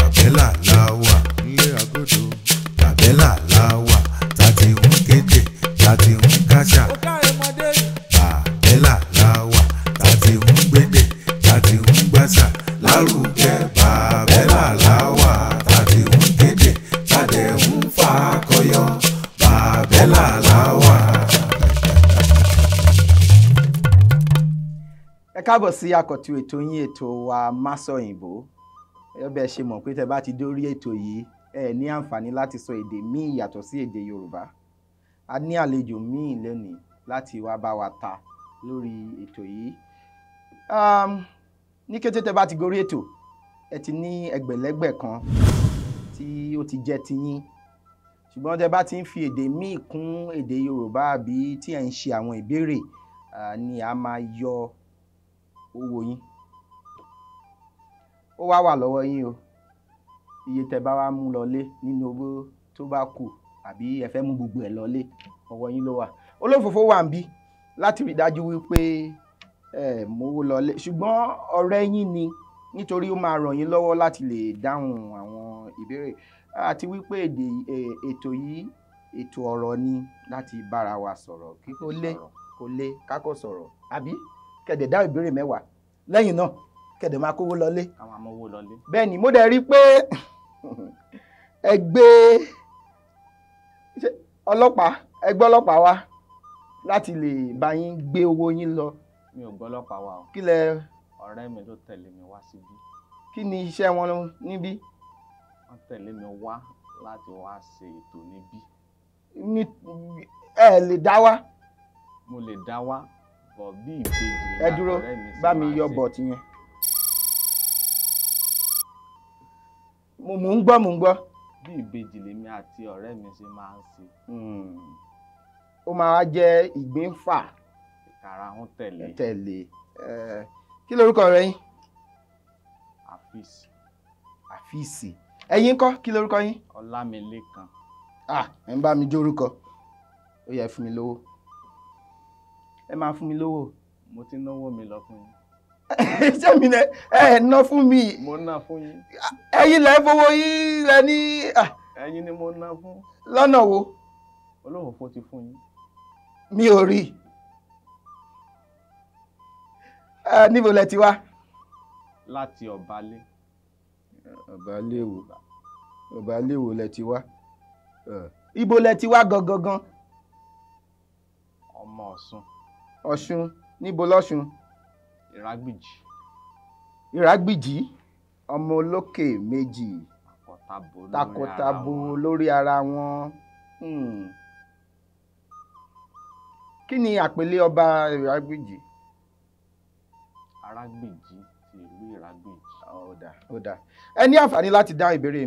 Bàbẹ́là la wà nílé agodo. Bàbẹ́là la wà tá ti ń kéde, tá ti ń káṣà. Bàbẹ́là la wà tá ti ń gbédè, tá ti ń gbàṣà lárugẹ. Bàbẹ́là la wà tá ti ń kéde, tá dẹ̀ ń fakọyọ. Bàbẹ́là la wà. Ẹ káàbọ̀ sí àkọ́tún ètò yín, ètò wa Másọ̀yìnbó. Ẹ bẹ́ẹ̀ ṣe mọ̀ pé tẹ́ bá ti dórí ètò yìí, ẹ ní àǹfààní láti sọ èdè míì yàtọ̀ sí èdè Yorùbá. A ní àlejò míì lónìí láti wá bá wa ta lórí ètò yìí. Ní kété tẹ́ bá ti gorí ètò, ẹ ti ní ẹgbẹ̀lẹ́gbẹ̀ kan tí ó ti jẹ́ tiyín. Ṣùgbọ́n tẹ́ bá ti ń fi èdè míì kún èdè Yorùbá àbí tí ẹ̀ ń ṣe àwọn ìbéèrè, ni a máa yọ owó yín. Ó wá wà lọ́wọ́ yín o. Iye tẹ́ bá wá mú lọlé nínú owó tó bá kù, àbí ẹ fẹ́ mú gbogbo ẹ̀ lọlé, ọwọ́ yín ló wà. Olófòfó wà ń bí láti rí dájú wípé ẹ mówó lọlé, ṣùgbọ́n ọ̀rẹ́ yín ni, nítorí ó máa ràn yín lọ́wọ́ láti lè dáhùn àwọn ìbéèrè, àti wípé èdè ètò yìí, ètò ọ̀rọ̀ ni láti bára wa sọ̀rọ̀. Kí kò lé kò lé kákò sọ̀rọ̀, àbí kẹ̀dẹ̀ dá ìbéèrè mẹ́wàá, lẹ́yìn náà kẹ̀dẹ̀ máa kówó lọlé. Ká máa mówó lọlé. Bẹ́ẹ̀ ni, mo dẹ̀ rí pé ẹ gbé ọlọ́pàá, ẹ gbé ọlọ́pàá wá láti lè bá yín gbé owó yín lọ. Mi ò gbọ́ ọlọ́pàá wá o. Kí lẹ? Ọ̀rẹ́ mi ló tẹ̀lé mi wá síbí. Kí ni iṣẹ́ wọn níbí? Wọ́n tẹ̀lé mi wá láti wá ṣe ètò níbí. Ní ẹ lè dá wá. Mo lè dá wá, bọ̀ bí ìbejì Ẹ dúró, bá mi yọ bọ̀tì yẹn. Mo ń gbọ́, mo ń gbọ́. Bí ìbejì lèmi àti ọ̀rẹ́ mi ṣe máa ń ṣe. Ó máa jẹ́ ìgbín fà. Ìkarahun tẹ̀lé. Tẹ̀lé. Kí lorúkọ rẹ yín? Àfíìsì. Àfíìsì. Ẹ̀yin ńkọ́, kí lorúkọ yín? Ọlámilékan. Ah, ẹ ń bá mi jórúkọ. Ó yẹ fún mi lówó. Ẹ máa fún mi lówó. Mo ti náwó mi lọ fún yín. Ṣé mi lẹ ẹ ná fún mi? Mo ná fún yín. Ẹ̀yin lẹ fowó yín lẹ ní. Ẹ̀yin ni mo ná fún. Lọ́nà wo? Olófòfó ti fún yín. Mi ò rí. Níbo lẹ ti wá? Láti Ọ̀bálé. Ọ̀bálé wo? Ọ̀bálé wo lẹ ti wá? Ibo lẹ ti wá gangan gan? Ọmọ Ọ̀ṣun. Ọ̀ṣun, níbo lọ́ṣun? Ìrágbìjì. Ìrágbìjì, ọmọ olókè méjì. Takọtabo lórí ara wọn. Kí ni àpèlé ọba Ìrágbìjì? Arágbìjì ti ìlú Ìrágbìjì. Ó dáa, ó dáa. Ẹ ní àǹfààní láti dá ìbéèrè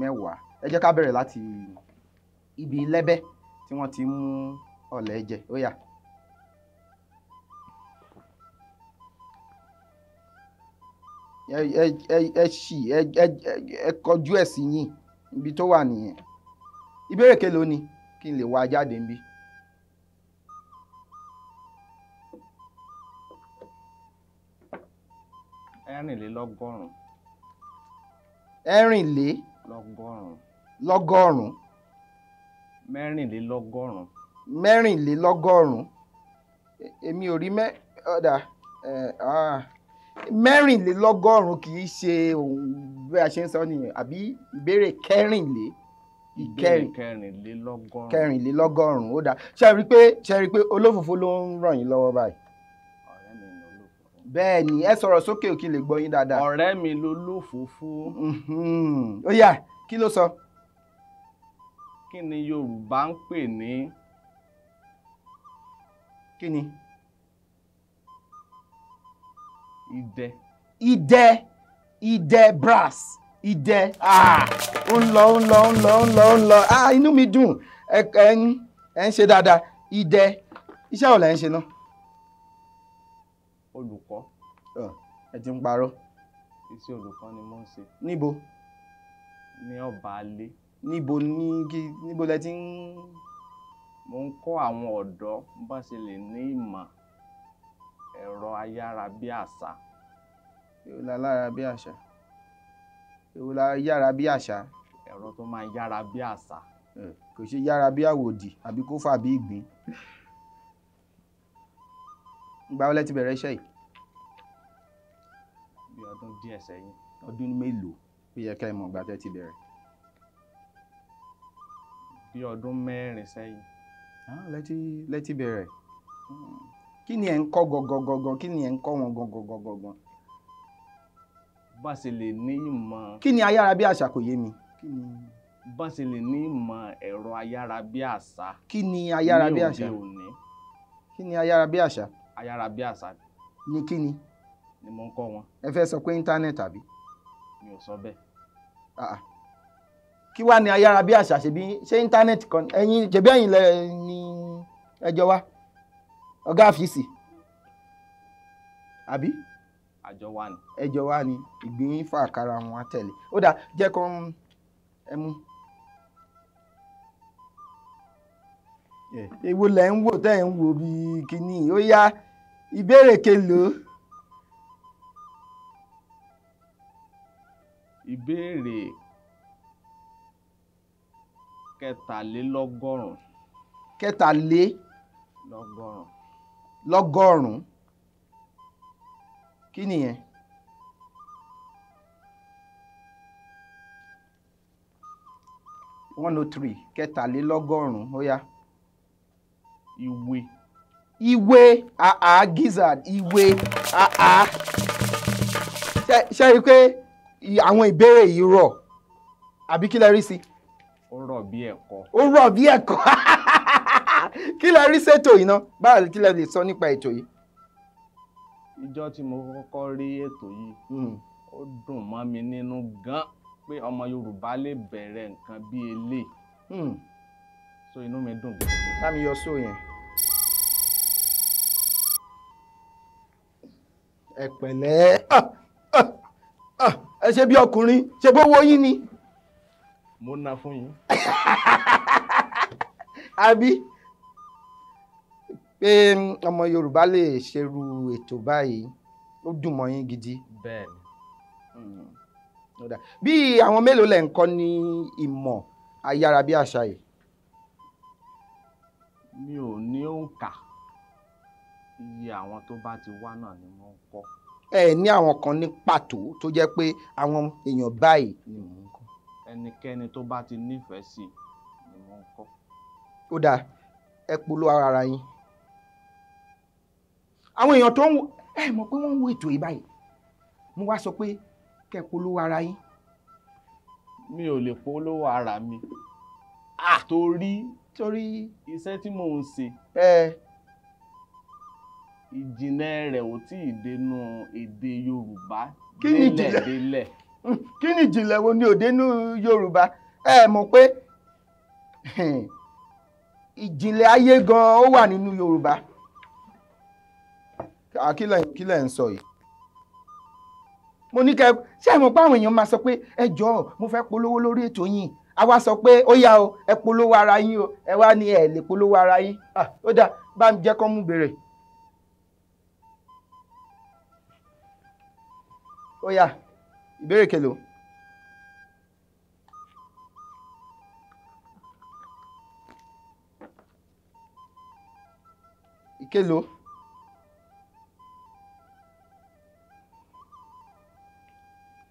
mẹ́wàá. Ẹ jẹ́ ká bẹ̀rẹ̀ láti ibi lẹ́bẹ́ tí wọ́n ti mú ọ̀lẹ̀ jẹ. Ó yá. Ẹ ṣì ẹ kọjú ẹ̀ sí yín, ibi tó wà nìyẹn. Ìbéèrè kelòó ni kí n lè wá jáde níbí? Ẹ̀rìnlélọ́gọ́rùn. Ẹ̀rìnlélọ́gọ́rùn. Lọ́gọ́rùn. Mẹ́rìnlélọ́gọ́rùn. Mẹ́rìnlélọ́gọ́rùn. Èmi ò rí mẹ́ ọ̀dà mẹ́rìnlélọ́gọ́rùn kì í ṣe òun bí a ṣe ń sọ nìyẹn, àbí ìbéèrè kẹrìnlé. Kẹrìnlélọ́gọ́rùn. Kẹrìnlélọ́gọ́rùn, ó dáa. Ṣé ẹ rí pé olófòfó ló ń ràn yín lọ́wọ́ báyìí? Ọ̀rẹ́ mi ló lófòfó. Bẹ́ẹ̀ ni, ẹ sọ̀rọ̀ sókè kí n lè gbọ́ yín dáadáa. Ọ̀rẹ́ mi ló lófòfó. Ó yá, kí ló sọ? Kí ni Yorùbá ń pè ní? Kí ni? Idẹ. Idẹ, idẹ brass, idẹ. Ah, ó ń lọ, ó ń lọ, ó ń lọ, ó ń lọ, ó ń lọ. Ah, inú mi dùn. Ẹ ń ṣe dáadáa. Idẹ. Iṣẹ́ wo lẹ ń ṣe náà? Olùkọ́. Ẹ ti ń parọ́. Iṣẹ́ olùkọ́ ni mo ń ṣe. Níbo? Ní Ọ̀bálé. Níbo ní kí níbo lẹ ti ń? Mo ń kọ́ àwọn ọ̀dọ́ bá ṣe lè ní ìmọ̀ ẹ̀rọ ayárabíàṣá. Lára bí àṣà. Èwo la yára bí àṣá? Ẹ̀rọ tó máa yára bí àṣá. Kò ṣe yára bí àwòdì àbí kó fà bí ìgbín. Ìgbà wo lẹ ti bẹ̀rẹ̀ iṣẹ́ yìí? Bí ọdún díẹ̀ sẹ́yìn. Ọdún mélòó? Ó yẹ ká ẹ mọ̀ ìgbà tẹ́ ti bẹ̀rẹ̀. Bí ọdún 4 sẹ́yìn. Lẹ ti bẹ̀rẹ̀. Kí ni ẹ̀ ń kọ́ gangan? Kí ni ẹ̀ ń kọ́ wọn gangan? Bá ṣe lè ní ìmọ̀. Kí ni ayára bí àṣá? Kò yé mi. Bá ṣe lè ní ìmọ̀ ẹ̀rọ ayára bí àṣá. Kí ni ayára bí àṣá? Ní òde òní. Kí ni ayára bí àṣá? Ayára bí àṣá. Ní kí ni? Ni mo ń kọ́ wọn. Ẹ fẹ́ sọ pé íńtánẹ́ẹ̀tì àbí? Mi ò sọ bẹ́ẹ̀. Kí wá ni ayára bí àṣá? Ṣebí ṣé íńtánẹ́ẹ̀tì kan ẹ̀yin ṣebí ẹ̀yin lẹ ní ẹjọ́ wa ọ̀gá àfíìsì àbí? Àjọ wa ni. Ẹjọ́ wa ni ìgbín fà kára wọn á tẹ̀lé. Ó dáa, jẹ́ kó ẹ mú. Èwo lẹ̀ ń wò tẹ́ ẹ̀ ń wò bí kíní? Ó yá, ìbéèrè kelòó? Ìbéèrè 83. 83. Lọ́gọ́rùn-ún. Kí nìyẹn? 103, 83, ó yá. Ìwé. Ìwé, àá gizzard, ìwé, àá. Ṣé rí i pé àwọn ìbéèrè yìí rọ̀? Àbí kí lẹ rí sí? Ó rọ̀ bí ẹ̀kọ́. Ó rọ̀ bí ẹ̀kọ́. Kí lẹ rí sétò yìí náà? Báwo kí lẹ lè sọ nípa ètò yìí? Ìjọ́ tí mo kọ́kọ́ rí ètò yìí, ó dùn mọ́ mi nínú gan pé ọmọ Yorùbá lè bẹ̀rẹ̀ nǹkan bí eléyìí. So inú mi dùn gidigidi. Bá mi yọ sóò yẹn. Ẹ pẹ̀lẹ́. Ẹ ṣe bí ọkùnrin, ṣe bó wo yín ni. Mo ná fún yín. Àbí pé ọmọ Yorùbá lè ṣerú ètò báyìí, ó dùn mọ́ yín gidi. Bẹ́ẹ̀ni. Bí àwọn mélòó lẹ ń kọ́ ní ìmọ̀ ayára bí àṣá yìí? Mi ò ní òǹkà. Iye àwọn tó bá ti wá náà ni mo ń kọ́. Ẹ ní àwọn kan ní pàtó tó jẹ́ pé àwọn èèyàn báyìí ni mò ń kọ́. Ẹnikẹ́ni tó bá ti nífẹ̀ẹ́ sí ni mo ń kọ́. Ó dáa, ẹ polówó ara yín. Àwọn èèyàn tó ń wo ẹ mọ̀ pé wọ́n ń wo ètò yìí báyìí. Mo wá sọ pé kẹ́ ẹ polówó ara yín. Mi ò lè polówó ara mi. Torí iṣẹ́ tí mò ń ṣe. Ìjìnlẹ̀ rẹ̀ ò tí ì dénú èdè Yorùbá délẹ̀. Kí ni ìjìnlẹ̀ wo ni ò dénú Yorùbá? Ẹ mọ̀ pé ìjìnlẹ̀ ayé gan-an ó wà nínú Yorùbá. Kí lẹ̀ ń sọ yìí? Mo ní kẹ́ ṣé ẹ mọ̀ pé àwọn èèyàn máa sọ pé ẹ jọ̀ọ́ mo fẹ́ polówó lórí ètò yín. A wá sọ pé ó yá o, ẹ polówó ara yín o, ẹ wá ní ẹ lè polówó ara yín. Ó dáa, bá mi jẹ́ kán mú béèrè. Ó yá, ìbéèrè kelòó? Ìkelòó?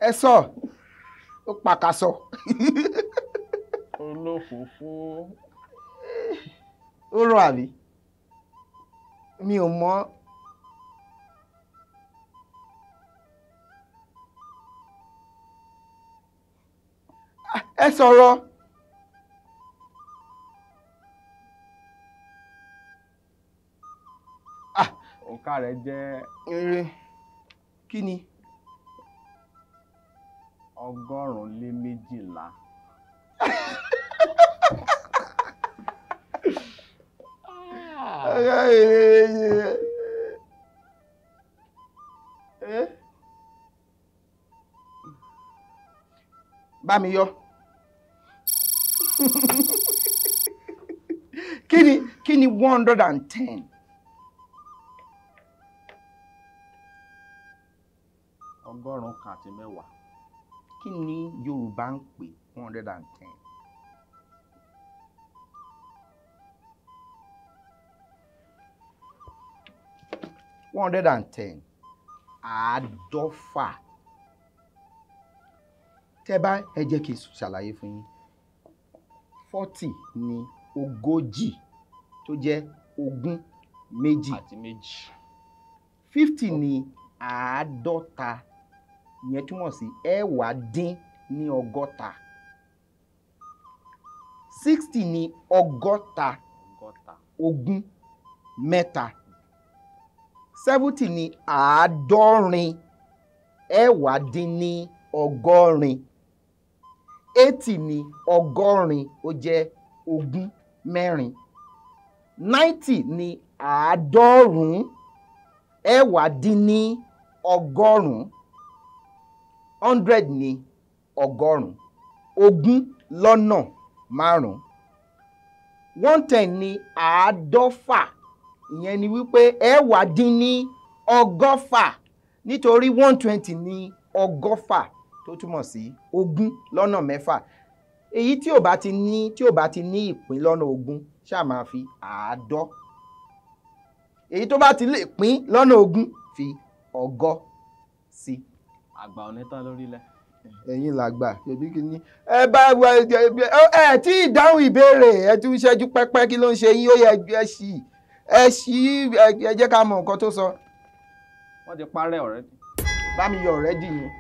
Ẹ sọ, ó pàkàsọ. Olófòófó. Ó rọ̀ àbí? Mi ò mọ̀. Ẹ sọ̀rọ̀. Òǹkà rẹ̀ jẹ́. Kí ni? 112. Bá mi yọ. Kí ni 110? 110. Kí ni Yorùbá ń pè 110? (110) àádọ́fà. Tẹ́ bá ẹ jẹ́ kí n ṣàlàyé fún yín. 40 ni ogójì tó jẹ́ 22. Àti méjì. 50 ni àádọ́ta, ìyẹn túmọ̀ sí 60. 60 ni ọgọ́ta 23. 70 ni àádọ́rin 80. 80 ni ọgọ́rin, ó jẹ́ 24. 90 ni àádọ́rùn-ún 190. 100 ni ọgọ́rùn-ún 25. 110 ni àádọ́fà, ìyẹn ni wípé 180, nítorí 120 ni ọgọ́fà tó túmọ̀ sí 26. Èyí tí ò bá ti ní ìpín lọ́nà 20 ṣáà máa fi àádọ́. Èyí tó bá ti lè pín lọ́nà 20 fi ọgọ́ sí. Àgbà onítàn lórílẹ̀. Ẹ̀yin làgbà ṣebí kí ni ẹ bá ẹ tí ìdáhùn ìbéèrè ẹ tún ṣẹ́jú pẹ́pẹ́, kí ló ń ṣe yín? Ó yẹ ẹ ṣì ẹ jẹ́ ká mọ nǹkan tó sọ. Wọ́n ti parẹ́ already. Bá mi yọ already yẹn.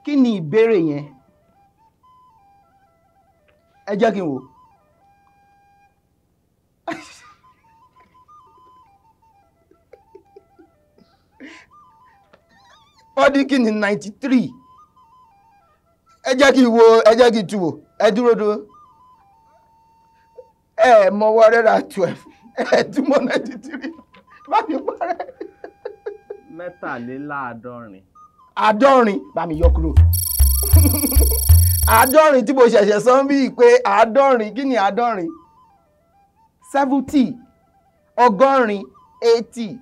Kí ni ìbéèrè yẹn? Ẹ jẹ́ kí n wò. Wọ́n ní kí ni 93? Ẹ jẹ́ kí n wo, ẹ jẹ́ kí n tú wò. Ẹ dúró dúró. Ẹ mọ 112, ẹ túmọ̀ 93. Bá mi parẹ́. 73. Àádọ́rin, bá mi yọ kúrò. Àádọ́rin tí mo ṣẹ̀ṣẹ̀ sọ ń bí pé àádọ́rin, kí ni àádọ́rin? 70, ọgọ́rin, 80.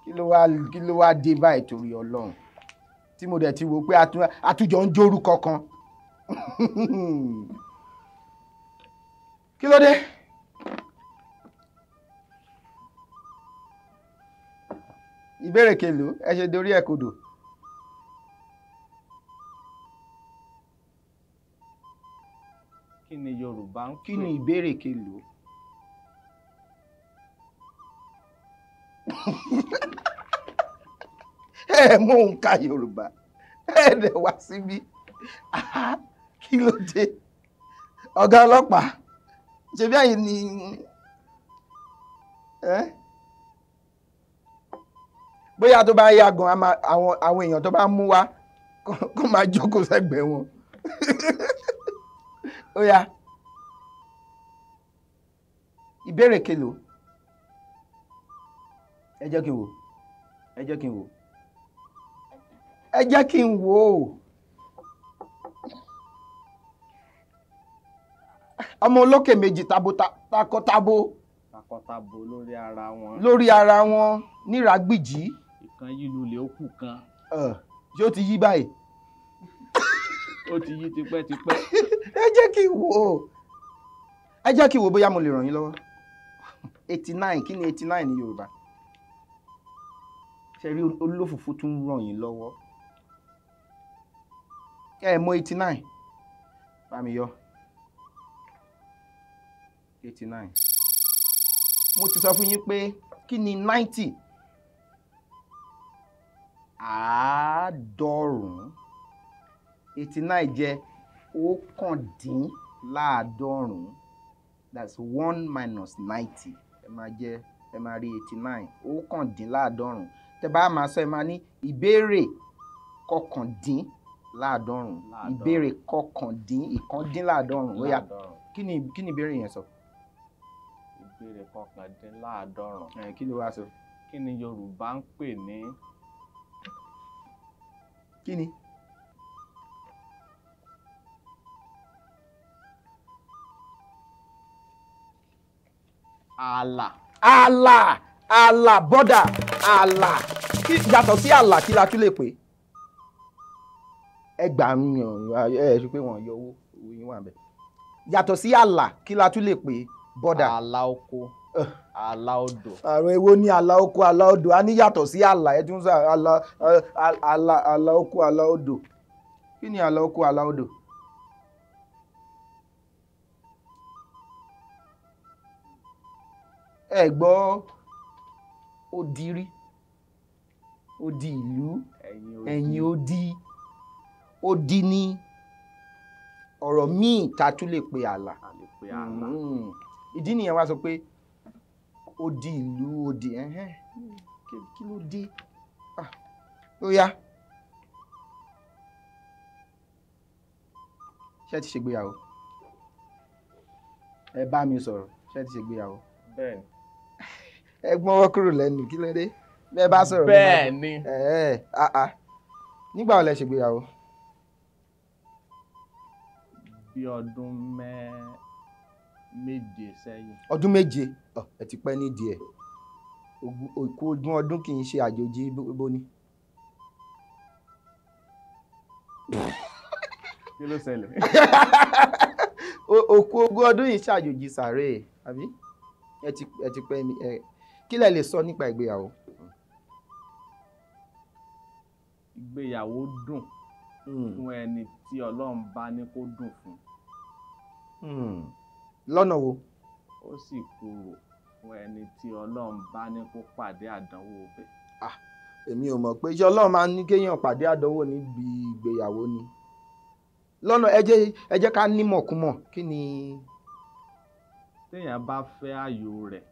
Kí ló wá dé báyìí torí Ọlọ́run? Tí mo dẹ̀ ti wò pé àtúnjọ ń jórúkọ kan. Kí ló dé? Ìbéèrè kelòó ẹ ṣe dorí ẹ̀ kodò. Kí ni Yorùbá ń pè? Kí ni ìbéèrè kelòó? Ẹ mọ òǹkà Yorùbá, ẹ dẹ̀ wá síbí. Kí ló dé? Ọ̀gá ọlọ́pàá, ṣebí ẹ̀yin ni bóyá tó bá yá gan àwọn èèyàn tó bá mú wá kó máa jókòó sẹ́gbẹ̀ẹ́ wọn. Ó yá, ìbéèrè kelòó? Ẹ jẹ́ kí n wò, ẹ jẹ́ kí n wò, ẹ jẹ́ kí n wò ó. Ọmọ olókè méjì takọtabo. Takọtabo lórí ara wọn. Lórí ara wọn níragbìjì. Ìkan yí lulẹ̀ ó kù kan. Ṣé ó ti yí báyìí? Ó ti yí tipẹ́tipẹ́. Ẹ jẹ́ kí n wò ó. Ẹ jẹ́ kí n wò bóyá mo lè ràn yín lọ́wọ́. 89, kí ni 89 ní Yorùbá? Ṣe rí olófòfó tún ràn yín lọ́wọ́. Ẹ mọ 89. Bá mi yọ. 89. Mo ti sọ fún yín pé kí ni 90? Àádọ́rùn-ún. 89 jẹ́ 89. That's 1 minus 90. Ẹ máa jẹ́ ẹ máa rí 89. 89. Tẹ́ bá máa sọ ẹ máa ní ìbéèrè 89. Ìbéèrè 89. Ó yá, kí ni ìbéèrè yẹn sọ? Ìbéèrè 89. Kí ló wá sọ? Kí ni Yorùbá ń pè ní? Kí ni? Ààlà. Ààlà. Ààlà, bọ́dà, ààlà. Yàtọ̀ sí ààlà kí la tún lè pè? Ẹ gbà mí, ẹ ṣe pé wọ́n yọ owó yín wà bẹ́ẹ̀. Yàtọ̀ sí ààlà kí la tún lè pè? Bọ́dà. Ààlà oko, ààlà odò. Àrùn èwo ni ààlà oko, ààlà odò? A ní yàtọ̀ sí ààlà, ẹ tún sọ ààlà oko, ààlà odò. Kí ni ààlà oko, ààlà odò? Ẹ gbọ́ odi rí, odi ìlú, ẹ̀yìn odi. Odi ní ọ̀rọ̀ míì ta tún lè pe ààlà. Ìdí nìyẹn wá sọ pé odi ìlú, odi ẹ̀hẹ́n, kí ló dé? Ó yá, ṣé ti ṣègbéyàwó? Ẹ bá mi sọ̀rọ̀, ṣé ti ṣègbéyàwó? Bẹ́ẹ̀ni. Ẹ gbọ́n wọ́n kúrò lẹ́nu, kí ló dé? Bẹ́ẹ̀ bá sọ̀rọ̀. Bẹ́ẹ̀ni. Nígbà wo lẹ ṣègbéyàwó? Bí ọdún méje sẹ́yìn. Ọdún méje? Ẹ ti pẹ́ nídìí ẹ̀. Òkú ogún ọdún kì í ṣe àjòjì bó ni. Kí ló ṣẹlẹ̀? Òkú ogún ọdún yìí ṣàjòjì sàárè, àbí? Ẹ ti pẹ́ ẹ. Kí lẹ lè sọ nípa ìgbéyàwó? Ìgbéyàwó dùn fún ẹni tí Ọlọ́run bá ní kó dùn fún. Lọ́nà wo? Ó sì korò fún ẹni tí Ọlọ́run bá ní kó pàdé àdánwò bẹ̀. Èmi ò mọ̀ pé ṣé Ọlọ́run máa ń ní kéèyàn pàdé àdánwò níbi ìgbéyàwó ni. Lọ́nà ẹ jẹ́ ká nímọ̀kúmọ̀ kí ni. Téèyàn bá fẹ́ ààyò rẹ̀,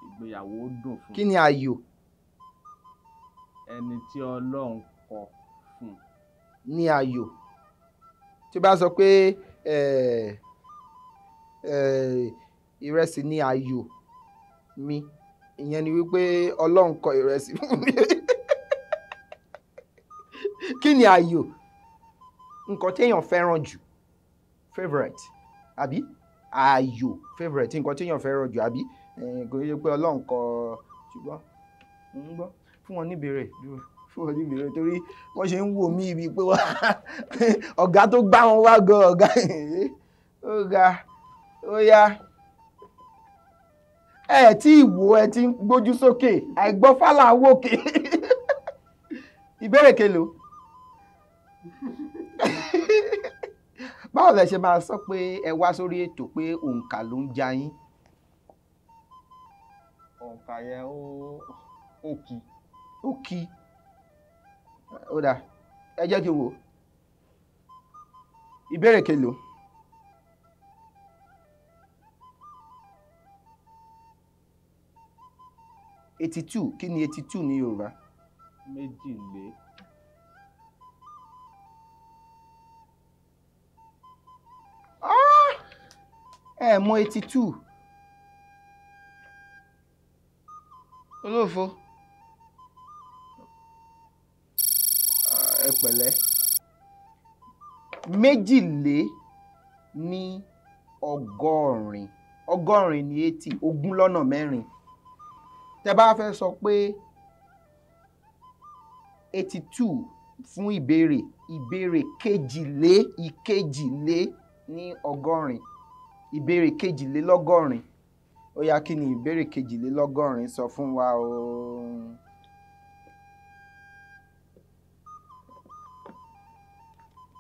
ìgbéyàwó dùn fún. Kí ni ààyò? Ẹni tí Ọlọ́run kọ fún. Ní ààyò. Tí o bá sọ pé ìrẹsì ní ààyò mi, ìyẹn ni wípé Ọlọ́run kọ ìrẹsì fún mi. Kí ni ààyò? Nǹkan téèyàn fẹ́ràn jù, favourite, àbí? Ààyò, favourite, nǹkan téèyàn fẹ́ràn jù, àbí? Kò yẹ pé Ọlọ́run kọ, ṣùgbọ́n ń gbọ́ fún wọn níbèrè, fún wọn níbèrè torí wọ́n ṣe ń wò mí ibi pé ọ̀gá tó gbá wọn wá gan ọ̀gá. Ó ga, ó yá. Ẹ tí ìwò ẹ ti ń gbójú sókè, àìgbọ́fálà wòkè. Ìbéèrè kelòó? Báwo lẹ ṣe máa sọ pé ẹ wá sórí ètò pé òǹkà ló ń ja yín? Òǹkà yẹn ó kì. Ó kì. Ó dáa, ẹ jẹ́ kí n wò. Ìbéèrè kelòó? 82, kí ni 82 ní Yorùbá? Méjìlé. Ẹ mọ̀ 82. Olófo. Ẹ pẹ̀lẹ́. Méjìlé ní ọgọ́rin. Ọgọ́rin ní 80, 20. Tẹ́ bá fẹ́ sọ pé 82 fún ìbéèrè, ìbéèrè kejìlé ìkejìlé ní ọgọ́rin. Ìbéèrè kejìlélọ́gọ́rin. Ó yá, kí ni ìbéèrè kejìlélọ́gọ́rin sọ fún wa o?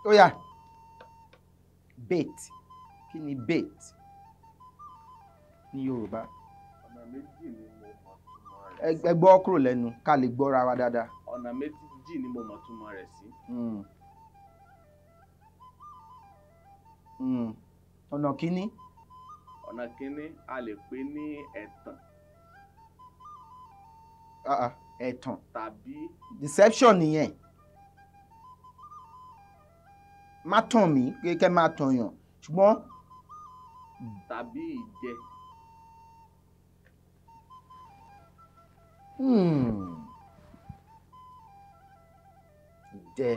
Ó yá, bait. Kí ni bait ní Yorùbá? Ọ̀nà méjì ni mo mọ̀ túmọ̀ rẹ̀ sí. Ẹ gbọ́ kúrò lẹ́nu ká lè gbọ́ra wa dáadáa. Ọ̀nà méjì ni mo mọ̀ túmọ̀ rẹ̀ sí. Ọ̀nà kínní. Ọ̀nà kínní, a lè pè ní ẹ̀tàn. Ẹ̀tàn. Tàbí. Deception nìyẹn. Má tàn mí, kẹ́ má tàn yàn, ṣùgbọ́n. Tàbí ìjẹ. Ìjẹ.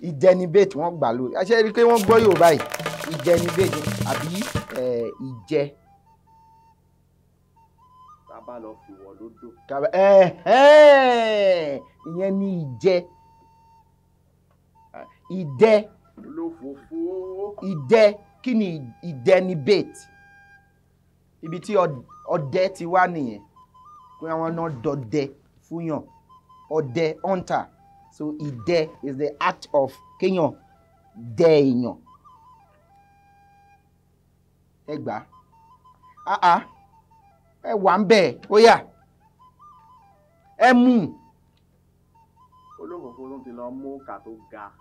Ìjẹ ni bait wọ́n gbà lórí. Ẹ ṣe rí i pé wọ́n gbọ́ Yorùbá yìí. Ìjẹ ni bait àbí ìjẹ. bá lọ fìwọ̀ lódò. Ìyẹn ni ìjẹ. Ìdẹ. Olófòófó. Ìdẹ, kí ni ìdẹ? Ni bait. Ibi tí ọdẹ ti wá nìyẹn, pé àwọn náà dọdẹ fúnyàn, ọdẹ, hunter. So ìdẹ is the act of kéèyàn dẹ èèyàn. Ẹ gbà á, ẹ wà ń bẹ̀, ó yá, ẹ mú. Olófòófó ló ti lọ mú kà tó ga.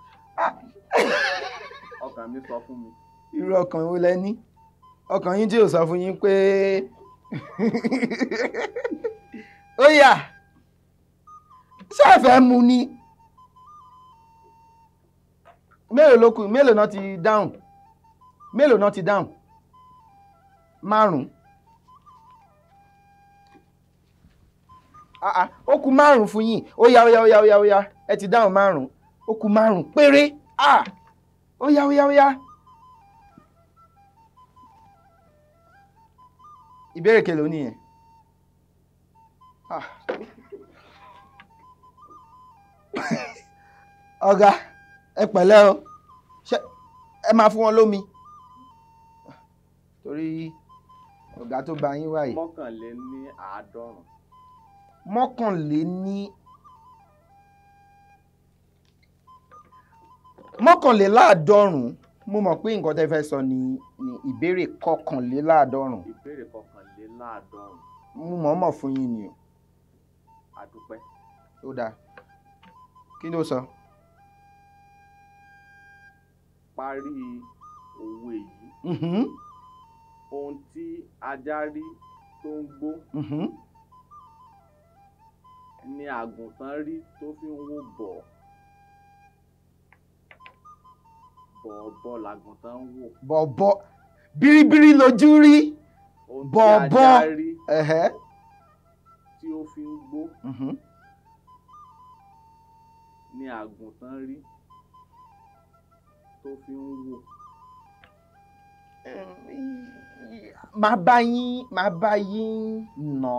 Ọkàn mi sọ fún mi. Irú ọkàn wo lẹ ní? Ọkàn yín tí ò sọ fún yín pé ó yá, ṣé ẹ fẹ́ mu ni? Mélòó ló kù? Mélòó náà ti dáhùn? Mélòó náà ti dáhùn? 5. Ó kù 5 fún yín. Ó yá, ó yá, ó yá, ó yá, ó yá, ẹ ti dáhùn 5, ó kù 5 péré. Ó yá, ó yá, ó yá. Ìbéèrè kelo nìyẹn. Ọ̀gá, ẹ pẹ̀lẹ́ o, ṣé ẹ máa fún wọn lómi? Torí ọ̀gá tó bá yín wáyé. 91. 91. Mo mọ̀ pé nǹkan tẹ́ fẹ́ sọ ni ìbéèrè 91. Ìbéèrè 91. Mo mọ̀ọ́mọ̀ fún yín ni o. Àdúpẹ́. Ó dáa. Kí ló sọ? Parí òwe yìí. Ohun tí ajá rí tó ń gbó ni àgùntàn rí tó fi ń wò bọ̀. Bọ̀ọ̀bọ̀ làgùntàn ń wò. Bọ̀ọ̀bọ̀, bíríbírí lójú rí. Ohun tí ajá rí tí ó fi ń gbó ni àgùntàn rí tó fi ń wò. Màá bá yín nà.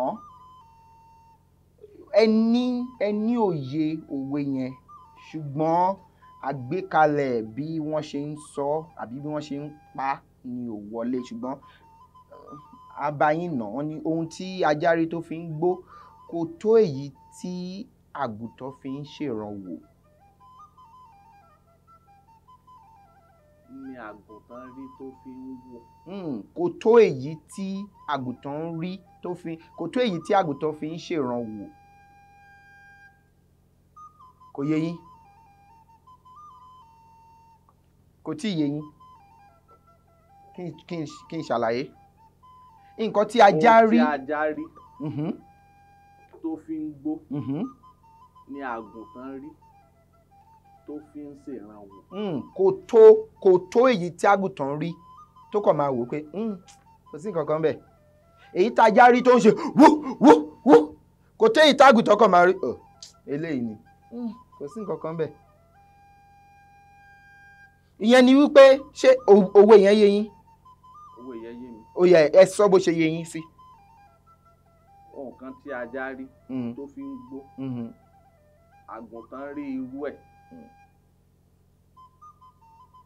Ẹ ní òye òwe yẹn, ṣùgbọ́n àgbékalẹ̀ bí wọ́n ṣe ń sọ àbí bí wọ́n ṣe ń pa ni ò wọlé. Ṣùgbọ́n abayín nà wọ́n ní ohun tí ajá rí tó fi ń gbó kò tó èyí tí àgùntàn fi ń ṣèrànwọ́. Ni àgùntàn rí tó fi ń wò. Kò tó èyí tí àgùntàn rí tó fi, kò tó èyí tí àgùntàn fi ń ṣèrànwọ́. Kò yé yín? Kò tí ì yé yín? Kí n ṣàlàyé. Nǹkan tí ajá rí. Ohun tí ajá rí tó fi ń gbó ni àgùntàn rí tó fi ń ṣèrànwọ́. Kò tó èyí tí àgùntàn rí tó kàn máa wò pé kò sí nǹkan kan bẹ́ẹ̀. Èyí tí ajá rí tó ń ṣe wú wú wú, kò tó èyí tí àgùntàn kàn máa rí eléyìí ni, kò sí nǹkan kan bẹ́ẹ̀. Ìyẹn ni wípé ṣé òwe yẹn yé yín? Òwe yẹn yé mi. Ó yẹ ẹ sọ bó ṣe yé yín sí. Ohun kan tí ajá rí tó fi ń gbó, àgùntàn rí irú ẹ̀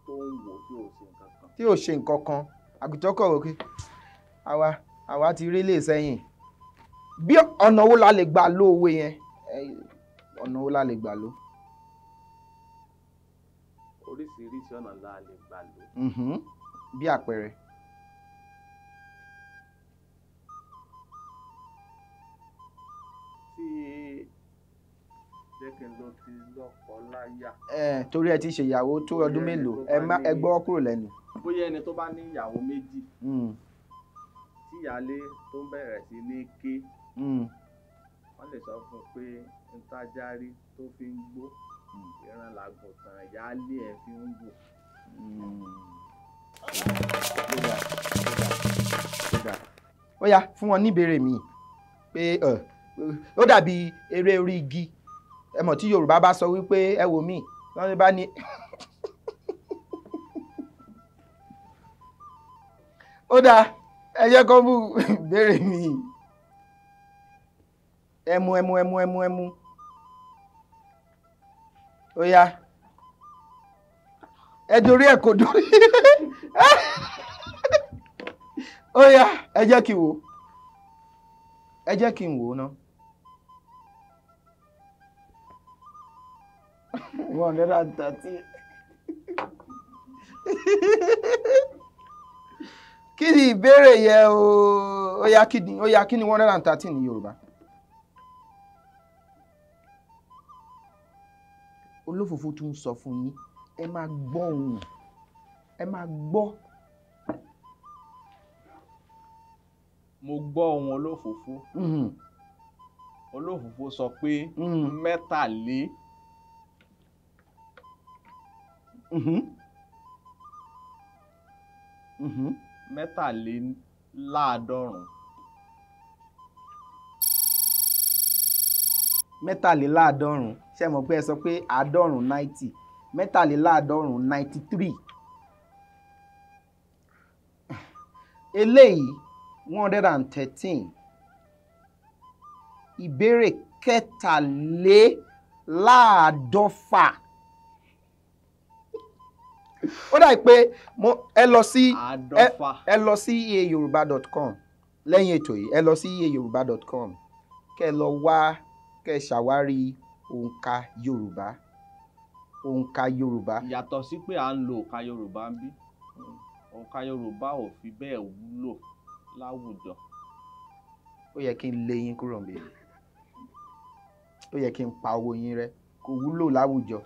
tó ń wò tí ò ṣe nǹkan kan. Tí ò ṣe nǹkan kan, àgùntàn kọ̀ wò pé àwa ti rí lè sẹ́yìn. Bí ọ̀nà wo la lè gbà ló òwe yẹn? Ọ̀nà wo la lè gbà ló? Oríṣiríṣi ọ̀nà la lè gbà ló. Bí àpẹẹrẹ. Tí jẹ́ kí n lọ ti lọ́kọ láyà. Torí ẹ ti ṣe ìyàwó tó ọdún mélòó, ẹ gbọ́ kúrò lẹ́nu. Bóyá ẹni tó bá ní ìyàwó méjì, tí ìyáálé tó ń bẹ̀rẹ̀ sí ní ké, wọ́n lè sọ fún un pé ntájá rí tó fi ń gbó, ìran làgùntàn ìyáálé ẹ̀ fi ń wò. Ó yá, fún wọn níbèrè mi pé ó dàbí eré orí igi. Ẹ mọ̀ tí Yorùbá bá sọ wípé ẹ wò mí, wọ́n bá ní. Ó dáa, ẹ jẹ́ kó mú ìbéèrè mi. Ẹmu ẹmu ẹmu ẹmu ẹmu. Ó yá. Ẹ dorí ẹ̀ kò dorí. Ó yá, ẹ jẹ́ kí n wò. Ẹ jẹ́ kí n wò ná. 113. Kí ni ìbéèrè yẹn o? Ó yá, kí ni, ó yá, kí ni 113 ní Yorùbá? Olófòfó tún sọ fún yín, ẹ máa gbọ́ ohùn, ẹ máa gbọ́. Mo gbọ́ ohùn olófòfó. Olófòfó sọ pé mẹ́tàlé. 83. 83. Ṣé mọ̀ pé ẹ sọ pé 90 90, 83 93. Eléyìí 113. Ìbéèrè 53. Ó dà pé ẹ lọ sí ẹ lọ sí eayoruba.com lẹ́yìn ètò yìí, ẹ lọ sí eayoruba.com kẹ́ ẹ lọ wá, kẹ́ ẹ ṣàwárí òǹkà Yorùbá. Òǹkà Yorùbá. Yàtọ̀ sí pé à ń lo òǹkà Yorùbá ń bí, òǹkà Yorùbá ò fi bẹ́ẹ̀ wúlò láwùjọ. Ó yẹ kí n lé yín kúrò níbí. Ó yẹ kí n pa owó yín rẹ́, kò wúlò láwùjọ.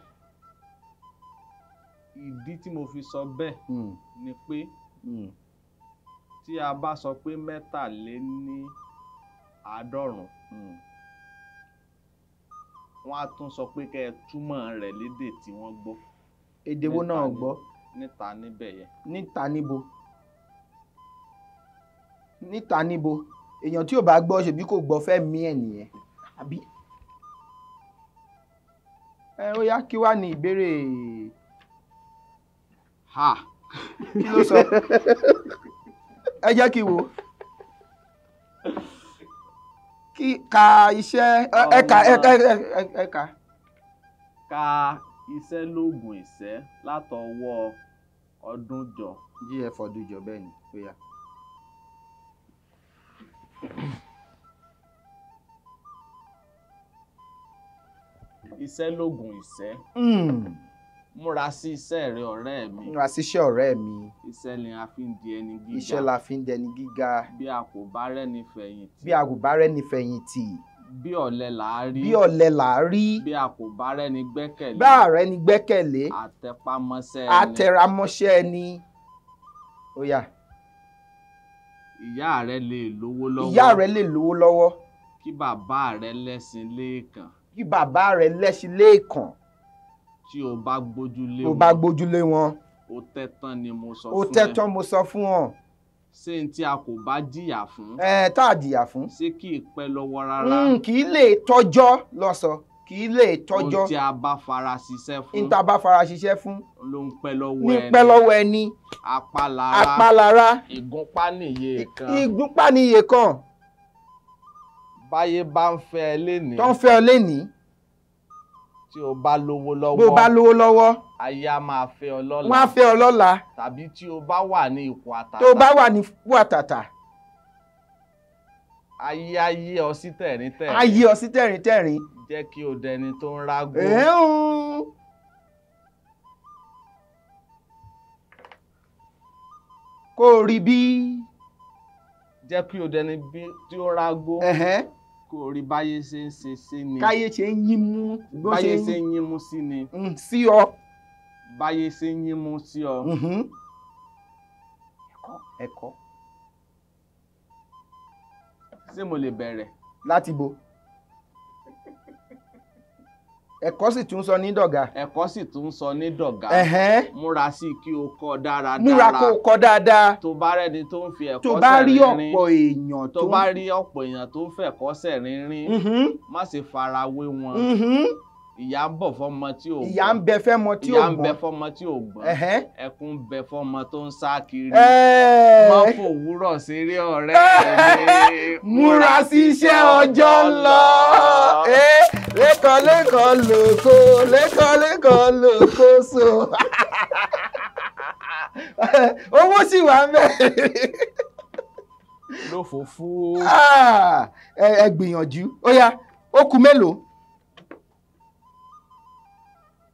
Ìdí tí mo fi sọ bẹ́ẹ̀ ni pé tí a bá sọ pé 83, wọ́n á tún sọ pé kẹ́ ẹ túmọ̀ rẹ̀ lédè tí wọ́n gbọ́. Èdè wo náà gbọ́? Níta níbẹ̀ yẹn. Níta níbo? Níta níbo? Èèyàn tí ò bá gbọ́ ṣèbí kò gbọ́ fẹ́ mí ẹ̀ nìyẹn, àbí? Ẹ ó yá, kí wá ní ìbéèrè? Ha! Kí ló sọ? Ẹ jẹ́ kí n wò. Kí ka iṣẹ́ ẹ ka ẹ ka ẹ ka. Ka iṣẹ́ lóògùn ìṣẹ́ látọwọ́ Ọdúnjọ. GF Ọdúnjọ, bẹ́ẹ̀ ni, ó yá. Iṣẹ́ lóògùn ìṣẹ́. Múra sí iṣẹ́ rẹ ọ̀rẹ́ mi. Múra sí iṣẹ́ ọ̀rẹ́ mi. Iṣẹ́ ni a fi ń di ẹni gíga. Iṣẹ́ la fi ń dẹni gíga. Bí a kò bá rẹ́ni fẹ̀yìntì. Bí a kò bá rẹ́ni fẹ̀yìntì. Bí ọ̀lẹ là á rí. Bí ọ̀lẹ là á rí. Bí a kò bá rẹ́ni gbẹ́kẹ̀lé. Bá a rẹ́ni gbẹ́kẹ̀lé. Àtẹpámọ́ṣẹ́ ẹni. Àtẹramọ́ṣẹ́ ẹni. Ó yá. Ìyá rẹ lè lówó lọ́wọ́. Ìyá rẹ lè lówó lọ́wọ́. Kí bàbá rẹ lẹ́ṣin léèkàn. Kí bàbá rẹ lẹ́ṣin léèkàn. Tí o bá gbójúlé wọn. O bá gbójúlé wọn. O tẹ́ tán ni mo sọ fún ẹ. O tẹ́ tán mo sọ fún ọ. Ṣé n tí a kò bá jìyà fún. Ẹ tá a jìyà fún. Ṣé kì í pẹ́ lọ́wọ́ rárá. Kì í lè tọ́jọ́ lọ́sọ, kì í lè tọ́jọ́. Ohun tí a bá fara ṣiṣẹ́ fún. N tá a bá fara ṣiṣẹ́ fún. Ló ń pẹ́ lọ́wọ́ ẹni. Ní pẹ́ lọ́wọ́ ẹni. Apálára. Apálára. Ìgúnpá nìyè kan. Ìgúnpá nìyè kan. Báyé bá ń fẹ́ ẹ lénìí. Tó ń fẹ́ ọ lénìí. Tí o bá lówó lọ́wọ́. Bó o bá lówó lọ́wọ́. Ayé á máa fẹ́ ọ lọ́la. Wọ́n á fẹ́ ọ lọ́la. Tàbí tí o bá wà ní ipò àtàtà. Tó o bá wà ní ipò àtàtà. Ayé á yí ọ sí tẹ̀ríntẹ̀rín. Á yí ọ sí tẹ̀ríntẹ̀rín. Jẹ́ kí o dẹni tó ń rágó. Kó o rí bí. Jẹ́ kí o dẹni tí ó rágó. Kó o rí báyé ṣe ń ṣe sí ni. Káyé ṣe ń yín mú. Báyé ṣe ń yín mú sí ni. Sí ọ. Báyé ṣe ń yín mú sí ọ. Ẹ̀kọ́ ẹ̀kọ́. Ṣé mo lè bẹ̀rẹ̀? Láti bo. Ẹ̀kọ́ sì tún sọ ní dọ̀gà. Ẹ̀kọ́ sì tún sọ ní dọ̀gà. Múra sí kí o kọ́ dáradára. Múra kó o kọ́ dáadáa. Tó bá rẹ́ni tó ń fi ẹ̀kọ́ sẹ̀rìnrín. Tó bá rí ọ̀pọ̀ èèyàn tó. Tó bá rí ọ̀pọ̀ èèyàn tó ń fẹ̀kọ́ sẹ̀rìnrín. Má ṣe fara wé wọn. Ìyà ń bọ̀ fọ́mọ tí ò gbọ́n. Ìyà ń bẹ fẹ́mọ tí ò gbọ́n. Ìyà ń bẹ fọ́mọ tí ò gbọ́n. Ẹkún ń bẹ fọ́mọ tó ń sá kiri. Má fòwúrọ̀ ṣeré ọ̀rẹ́ mi. Múra sí iṣẹ́ ọjọ́ ń lọ. Lẹ́kọ̀ọ́ lẹ́kọ̀ọ́ lóko, lẹ́kọ̀ọ́ lẹ́kọ̀ọ́ lóko so. Owó sì wà ń bẹ̀. Lófòófó. Ẹ gbìyànjú. Ó yá, ó kù mélòó?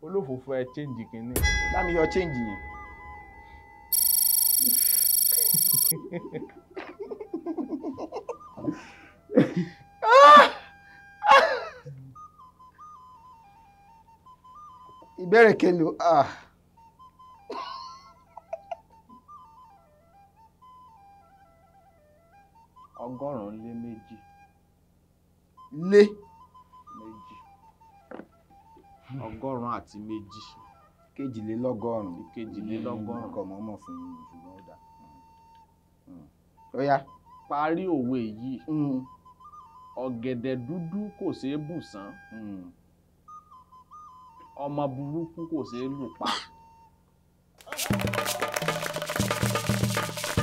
Olófòófó ẹ change kínní. Bá mi yọ change yẹn. Ìbéèrè kelo. 102. Lé. Méjì. 102. 102. 102. Kọ̀ mọ́mọ́ fún mi ṣùgbọ́n ó dáa. Ó yá. Parí òwe yìí. Ọ̀gẹ̀dẹ̀ dúdú kò ṣeé bù sán. Ọmọ burúkú kò ṣeé lù pa.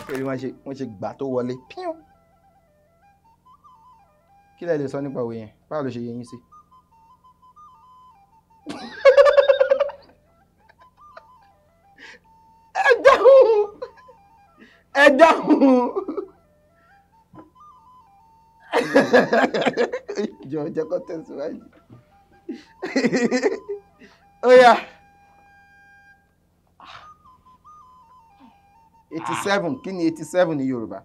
Ṣé wọ́n ṣe gbà tó wọlé? Píún. Kí lẹ lè sọ nípa òwe yẹn? Báwo ló ṣe yé yín sí? Ẹ dáhùn! Ẹ dáhùn! Jọ̀ọ́ jẹ́ kó tẹ̀síwájú. Ó yá. 87. Kí ni 87 ní Yorùbá?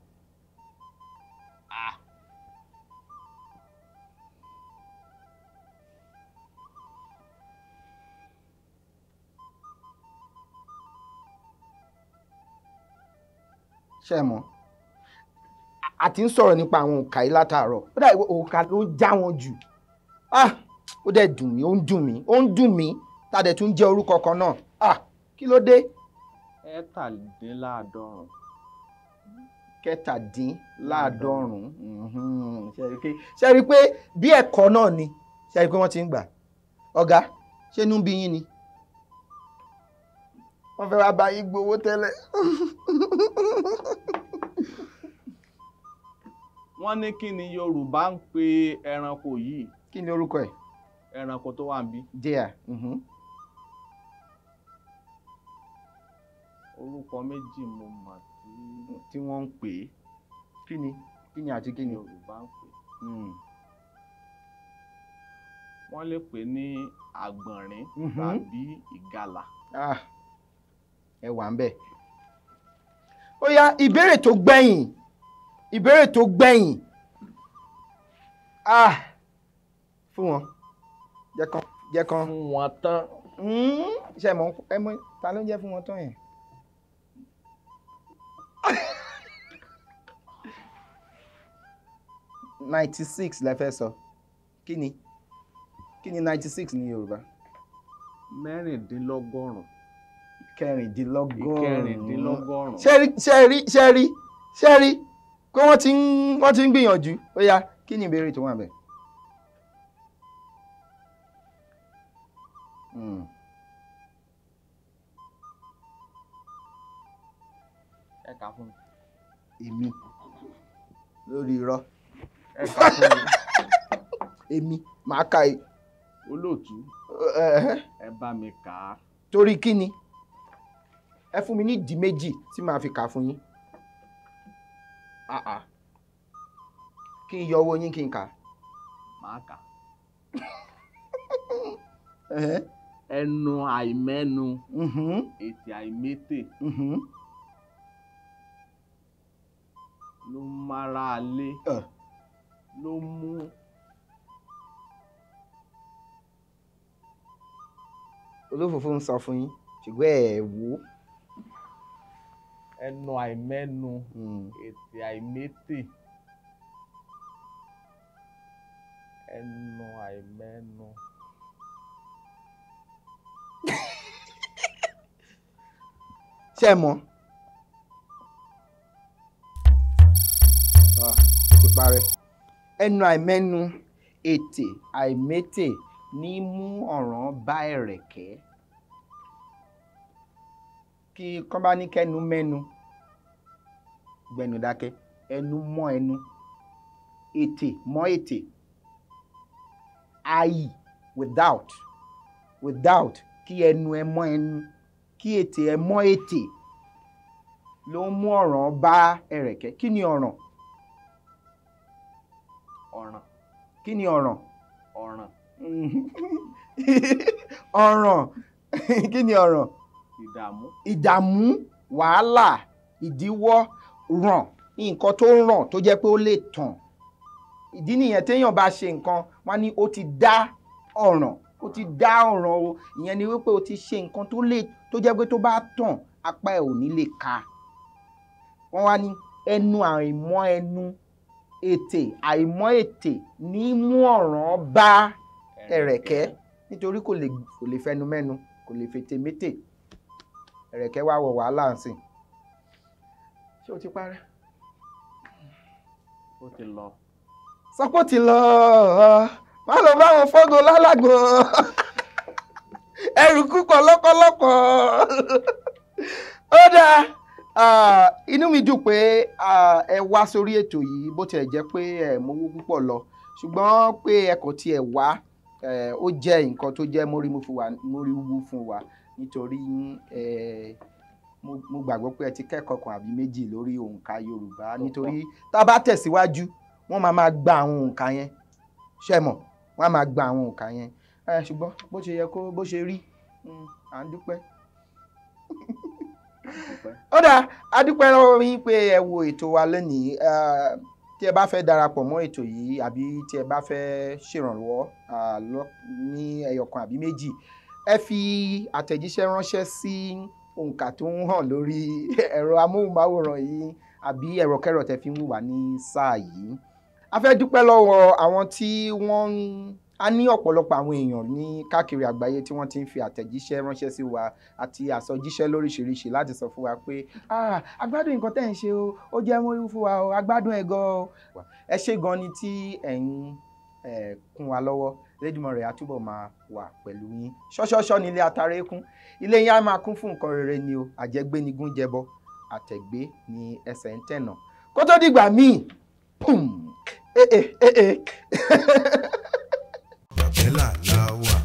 Ṣé ẹ mọ̀? A ti ń sọ̀rọ̀ nípa àwọn òǹkà yìí látàárọ̀. Ó dàbí òǹkà ló ń já wọn jù. Ó dẹ̀ dùn mí, ó ń dùn mí, ó ń dùn mí. Tá a dẹ̀ tún jẹ́ orúkọ kan náà. Kí ló dé? 97. 97. Ṣé rí i pé bí ẹ̀kọ́ náà ni? Ṣé rí i pé wọ́n ti ń gbà? Ọ̀gá, ṣé inú ń bí yín ni? Wọ́n fẹ́ wá bá yín gbowó tẹ́lẹ̀. Wọ́n ní kí ni Yorùbá ń pe ẹranko yìí? Kí ni orúkọ ẹ̀? Ẹranko tó wà níbí. Deer. Orúkọ méjì mo mọ̀ tí wọ́n ń pè é. Kí ni? Kí ni àti kí ni? Yorùbá ń pè é. Wọ́n lè pè ní àgbọ̀nrín tàbí ìgalà. Ẹ wà ń bẹ̀. Ó yá, ìbéèrè tó gbẹ̀yìn. Ìbéèrè tó gbẹ̀yìn. Fún wọn. Jẹ́ kan. Fún wọn tán. Ṣé ẹ mọ̀ ta ló ń jẹ́ fún wọn tán yẹn? 96 lẹ fẹ́ sọ. Kí ni? Kí ni 96 ní Yorùbá? 96. 96. 96. Ṣé rí pé wọ́n ti ń gbìyànjú. Ó yá, kí ni ìbéèrè tó wà bẹ́ẹ̀? Ẹ kà fún mi. Èmi lórí irọ́. Ẹ kà fún mi. Èmi màá ka ẹ. Olóòtú, ẹ bá mi kà á. Torí kí ni? Ẹ fún mi ní ìdí méjì tí màá fi kà á fún yín. Kí n yọ owó yín kí n kà á. Màá kà á. Ẹnu àìmẹ́nu, ètè àìmétè ló mára lé, ló mú Olófòfó ń sọ fún yín, ṣùgbọ́n ẹ wò ó. Ẹnu àìmẹ́nu, ètè àìmétè. Ẹnu àìmẹ́nu. Ṣé ẹ mọ̀? Ó ti parẹ́. Ẹnu àìmẹ́nu, ètè àìmétè ní mú ọ̀ràn bá ẹ̀rẹ̀kẹ́. Kí kán bá ní kẹ́nu mẹ́nu, gbẹnu dákẹ́, ẹnu mọ́ ẹnu, ètè mọ́ ètè, àì without, without, kí ẹnu ẹ mọ́ ẹnu, kí ètè ẹ mọ́ ètè ló ń mú ọ̀ràn bá ẹ̀rẹ̀kẹ́. Kí ni ọ̀ràn? Ọ̀ràn. Kí ni ọ̀ràn? Ọ̀ràn. Ọ̀ràn. Kí ni ọ̀ràn? Ìdààmú. Ìdààmú, wàhálà, ìdíwọ́, ràn, nǹkan tó ràn tó jẹ́ pé ó lè tàn. Ìdí nìyẹn téèyàn bá ṣe nǹkan, wọ́n ní ó ti dá ọ̀ràn, ó ti dá ọ̀ràn o. Ìyẹn ni wípé ó ti ṣe nǹkan tó lè, tó jẹ́ pé tó bá tàn, apá ẹ̀ ò ní lè ka. Wọ́n wá ní ẹnu àìmọ́ ẹnu, ètè àìmọ́ ètè ní mú ọ̀ràn bá ẹ̀rẹ̀kẹ́, nítorí kò lè fẹnu mẹ́nu, kò lè fètè métè. Ẹ̀rẹ̀kẹ́ wá wọ wàhálà ǹsìn. Ṣé o ti parẹ́? Ó ti lọ. Sọ pé ó ti lọ. Má lọ bá wọn fọ́gò lálàgbò. Ẹrù kúpọ̀ lọ́pọ̀lọpọ̀. Ó dáa. Inú mi dùn pé ẹ wá sórí ètò yìí, bó tiẹ̀ jẹ́ pé ẹ mówó púpọ̀ lọ, ṣùgbọ́n pé ẹ kò tiẹ̀ wá, ó jẹ́ nǹkan tó jẹ́ móríwú fún wa, nítorí mo gbàgbọ́ pé ẹ ti kẹ́kọ̀ọ́ kan àbí méjì lórí òǹkà Yorùbá. Nítorí tá a bá tẹ̀síwájú, wọ́n máa máa gba àwọn òǹkà yẹn, ṣé mọ̀, wọ́n á máa gba àwọn òǹkà yẹn. Ṣùgbọ́n bó ṣe yẹ kó bó ṣe rí, à ń dúpẹ́. Ó dáa, a dúpẹ́ lọ́wọ́ yín pé ẹ wo ètò wa lónìí. Tí ẹ bá fẹ́ darapọ̀ mọ́ ètò yìí, àbí tí ẹ bá fẹ́ ṣèrànwọ́ ní ẹyọkan àbí méjì, ẹ fi àtẹ̀jíṣẹ́ ránṣẹ́ sí òǹkà tó ń hàn lórí ẹ̀rọ amóhùnmáwòrán yìí àbí ẹ̀rọ kẹ́rọ̀ tẹ́ fi ń wà ní sáà yìí. A fẹ́ dúpẹ́ lọ́wọ́ àwọn tí wọ́n ń, a ní ọ̀pọ̀lọpọ̀ àwọn èèyàn ní káàkiri àgbáyé tí wọ́n ti ń fi àtẹ̀jíṣẹ́ ránṣẹ́ sí wa àti àsọjíṣẹ́ lóríṣiríṣi láti sọ fún wa pé a gbádùn nǹkan tẹ́ ń ṣe o, ó jẹ́ móríwú fún wa o, a gbádùn ẹ̀ gan o. Ẹ ṣé gan ni tí ẹ̀ ń kún wa lọ́wọ́. Elédùmarè á túbọ̀ máa wà pẹ̀lú yín. Ṣọ́ṣọ́ṣọ́ ni ilé atare kún, ilé yín á máa kún fún nǹkan rere ni o. Àjẹgbé ni gún jẹbọ, àtẹ̀gbé ni ẹsẹ̀ ń tẹ̀nà. Kó tó dìgbà míì, pum, eh eh eh eh. Bàbélà la wà.